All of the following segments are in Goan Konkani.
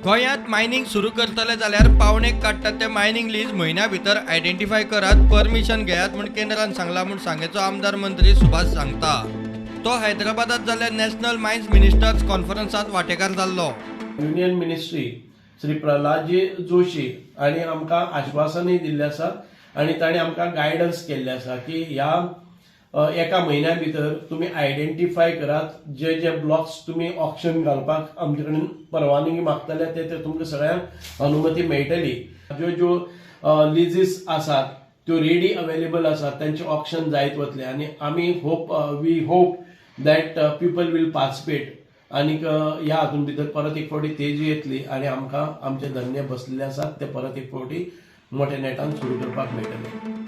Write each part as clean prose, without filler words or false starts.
गोंयांत मायनिंग सुरू करतले जाल्यार पावणेक काडटात ते मायनिंग लीज म्हयन्या भितर आयडेंटिफाय करात, परमिशन घेयात म्हूण केंद्रान सांगला म्हूण सांगेचो आमदार मंत्री सुभाष सांगता. तो हैदराबादात जाल्ल्या नॅशनल मायन्स मिनिस्टर्स कॉन्फरन्सात वांटेकार जाल्लो. युनियन मिनिस्ट्री श्री प्रल्हादजी जोशी हांणी आमकां आश्वासनूय दिल्लें आसा आनी तांणी आमकां गायडन्स केल्लें आसा की ह्या एका म्हयन्या भितर तुमी आयडेंटिफाय करात जे जे ब्लॉक्स तुमी ऑक्शन घालपाक आमचे कडेन परवानगी मागतले, ते ते तुमकां सगळ्यांक अनुमती मेळटली. ज्यो ज्यो लिजीस आसात त्यो रेडी अवेलेबल आसात, तांचे ऑक्शन जायत वतले आनी आमी hope we hope that people will participate. आनीक ह्या हातून भितर परत एक फावटी तेजी येतली आनी आमकां आमचे धंदे बसलेले आसात ते परत एक फावटी मोठ्या नेटान सुरू करपाक मेळटले.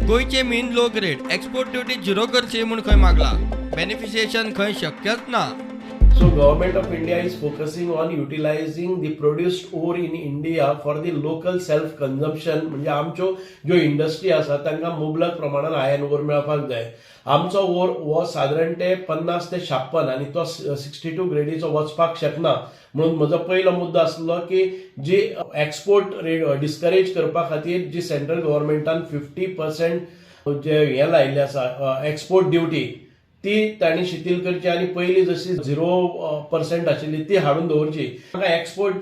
गोंयचे मीन low grade, export duty zero करची म्हूण खंय मागला. बेनिफिशिएशन खंय शक्यच ना. So Government of India is focusing on utilizing the produced ore in India for the local self consumption. म्हणजे आमच्यो ज्यो इंडस्ट्री आसा तांकां मुबलक प्रमाणान आयर्न ओर मेळपाक जाय. आमचो ओर हो सादारण ते 50 ते 56 आनी तो 62 ग्रेडीचो वचपाक शकना. म्हणून म्हजो पयलो मुद्दो आसलो की जी एक्सपोर्ट रेट डिस्करेज करपा खातीर जी सेंट्रल गव्हर्मेंटान 50% जे हें लायिल्लें आसा एक्सपोर्ट ड्युटी, ती तांणी शिथील करची आनी पयलीं जशी 0% आशिल्ली ती हाडून दवरची. आमकां एक्सपोर्ट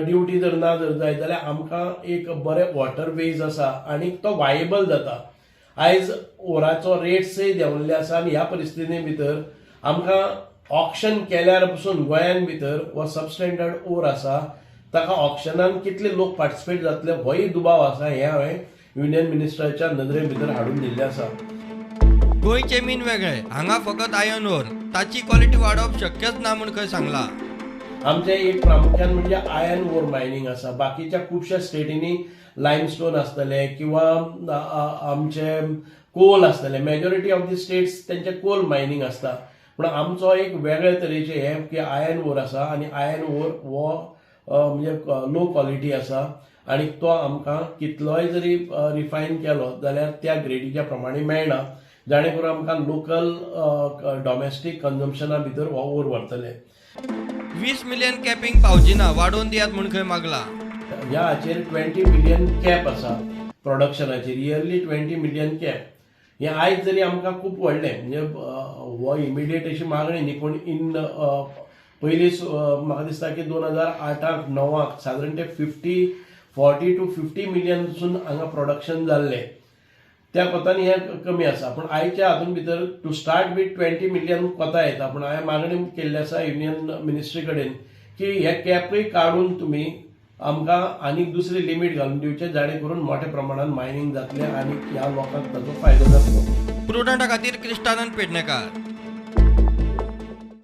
ड्युटी जर ना जर जायत जाल्यार आमकां एक बरे वॉटर वेज आसा आनी तो वायबल जाता. आयज ओराचो रेट्सय देंवल्ले आसा आनी ह्या परिस्थिती भितर आमकां ऑक्शन केल्यार पसून गोंयान भितर हो सबस्टँडर्ड ओर आसा, ताका ऑक्शनान कितले लोक पार्टिसिपेट जातले होय दुबाव आसा. हें हांवें युनियन मिनिस्टराच्या नदरे भितर हाडून दिल्लें आसा. गोंयचे मीन वेगळे, हांगा फकत आयर्न ओर, ताची क्वॉलिटी वाडोवप शक्यच ना म्हूण खंय सांगला. आमचे एक प्रामुख्यान म्हणजे आयर्न ओर मायनींग आसा. बाकीच्या खुबश्या स्टेटींनी लायमस्टोन आसतले किंवा आमचे कोल आसतले. मेजॉरिटी ऑफ the states तेंचे कोल मायनींग आसता, पूण आमचो एक वेगळे तरेचे हें की आयर्न ओर आसा आनी आयर्न ओर हो म्हणजे लो क्वॉलिटी आसा आनी तो आमकां कितलोय जरी रिफायन केलो जाल्यार त्या ग्रेडीच्या प्रमाणे मेळना, जाणे करून आमकां लोकल डॉमेस्टीक कन्जम्पशना भितर हो ओर व्हरतले. 20 मिलियन कॅपिंग पावची ना, वाडोवन दियात म्हूण खंय मागला. ह्या हाचेर 20 मिलियन कॅप आसा प्रोडक्शनाचेर, इयरली 20 मिलियन कॅप. हें आयज जरी आमकां खूब व्हडलें, म्हणजे हो इमिडिएट अशी मागणी न्ही, पूण इन पयलीं म्हाका दिसता की 2008क 9क सादारण ते 50, 40 to 50 million पसून हांगा प्रोडक्शन जाल्लें. त्या कोतान हें कमी आसा, पूण आयच्या हातून भितर to start with 20 million कोता येता. पूण हांवें मागणी केल्ली आसा युनियन मिनिस्ट्री कडेन की हे कॅपूय काडून तुमी आमकां आनीक दुसरी लिमीट घालून दिवचें, जाणे करून मोठ्या प्रमाणान मायनींग जातलें आनी ह्या लोकांक ताचो फायदो जातलो. प्रुडंटा खातीर क्रिस्टानंद पेडणेकार.